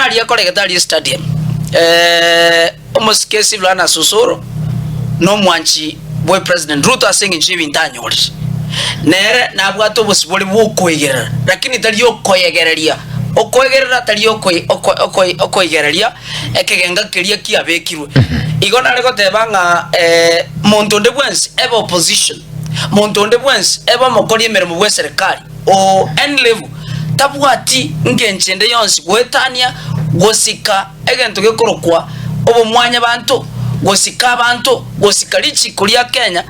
Amang'ana aria akoregete aria estadium, eh, omosike Silvanus Osoro na omwanchi bwe President Ruto ase eng'encho y'ebinto anyorire. Nere nabwate obosibore bw'okoegerera, lakini tari okoegereria. Okoegerera tari okoi- oko- okoi- okoigereria ekegenga keria kiabekirwe. Igo nare goteba ng'a eh, monto onde bwensi ebe opposition, monto onde bwensi ebe omokori emeremo bw'eserekari o any level, tabwati ngencho ende yonsi goetania gosika egento gekorokwa obomwanyabanto, gosika abanto, gosika richiko ria Kenya,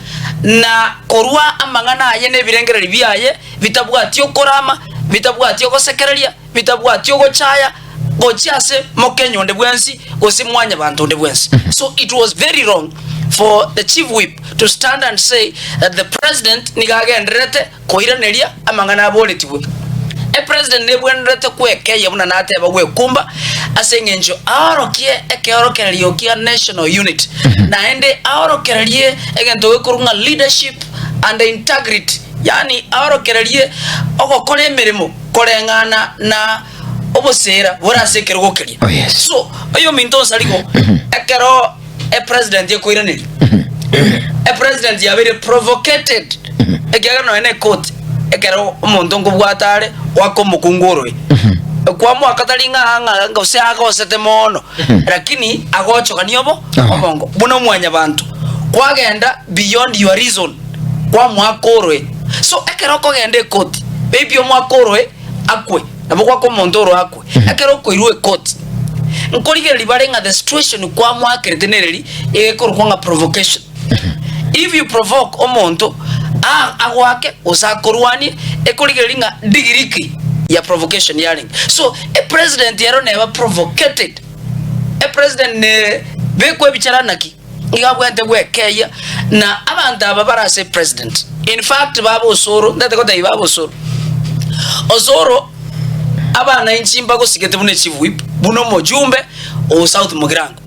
na korua amang'ana aye na ebirengererio biaye bitabwati okorama, bitabwati ogosekereria, bitabwati ogochaya, gochia ase Mokenya onde bwensi gose mwanyabanto onde bwensi. So it was very wrong for the chief whip to stand and say that the president nigo agendererete koiraneria amang'ana aboretigwe. Epresident nebwenerete gwekeyia buna nateba gwekumba ase eng'encho aorokie ekeorokererio kia national unity naende aorokererie egento gekorwa ng'a leadership and integrity yaani aorokererie ogokora emeremo koreng'ana na oboseera bore ase ekerogo keria. Oh, yes. So oyominto onsarigo ekero Epresident ekoiraneria. Epresident yabeire provocated ekiagera nonya na ekoti ekero omonto nkobwata are goaka omokungu oroe kwamoaka tari ng'a ng'a gose agosete mono lakini agochogania obo Aha. obongo buna omwanyabanto kwagenda beyond your reason kwamoaka oroe so ekero okogenda ekoti maybe omoake oroe akwe nabo gwaka omonto oroe akwe. Ekero okoirwa ekoti, nkorigereria bare ng'a the situation kwamoakerete nereri egekorokwa ng'a provocation. If you provoke omonto a- agoake gose akorwanie, ekorigereria ng'a degree ki ya provocation yarenge. So, epresident ero neba provocated, epresident ne bekwa ebichara naki, nigo abwenerete gwekeyia na abanto aba bare ase president. In fact baba Osoro, ntagete gotebia baba Osoro, Osoro abanainchi mbagosigete buna echief whip, buna omojumbe o South Mugirango.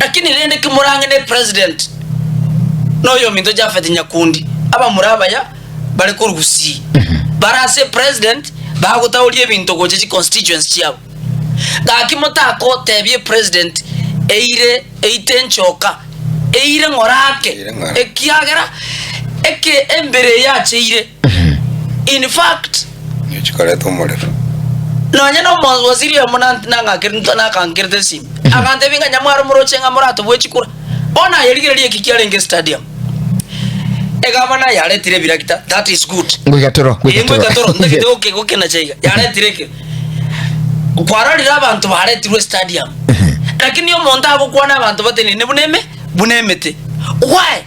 Lakini rende ki morang'e ne president na oyominto Japhet Nyakundi, abamura abaya bare korwa Gusii, bare ase president bagotaoria ebinto gocha chiconstituency chiabo. Gaki motakotebia epresident eire eite enchoka eire ng'ora ake Eire ng'ora. ekiagera eke embere eye yacheire in fact Nigo chikoreta omorero. nonya na omowaziri oyomo na- nang'akere nakankerete esimi agantebia ng'a nyamwaro moroche ng'a moratobue chikura bono aye rigereria eki kiarenge estadium egavana yaretire ebiragita that is good Ngoika toro, Ee, ngoika ngoika toro toro. ntagete goke gokenacha iga yaretire eke Kwarorire abanto baretirwe estadium, lakini omonto agokwana abanto batenene buna eme buna emete. Why?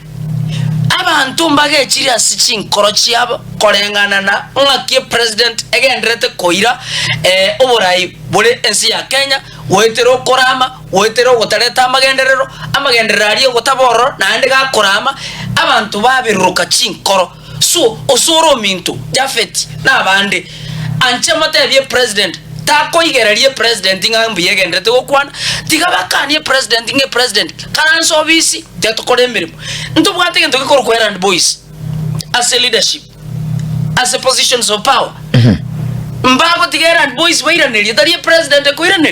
Abanto mbagechire ase chinkoro chiabo koreng'ana na ng'aki epresident egendererete koira eh, oborai bore ense ya Kenya, goetera okorama, goetera ogotareta amagenderero, amagenderero aria ogotaba ororo naende gakorama, abanto babiruruka chinkoro. So osore ominto Jafeti na abande, anche motebie president takoigereria epresident ng'a mbuya egenderete gokwana, tiga bakanie epresident ng'a epresident karanse obisi tiga tokore emeremo. Ntobwate egento gekorokwa errand boys ase leadership ase positions of power. Mbagotiga errand boys bairanerie tari epresident ekoiraneria.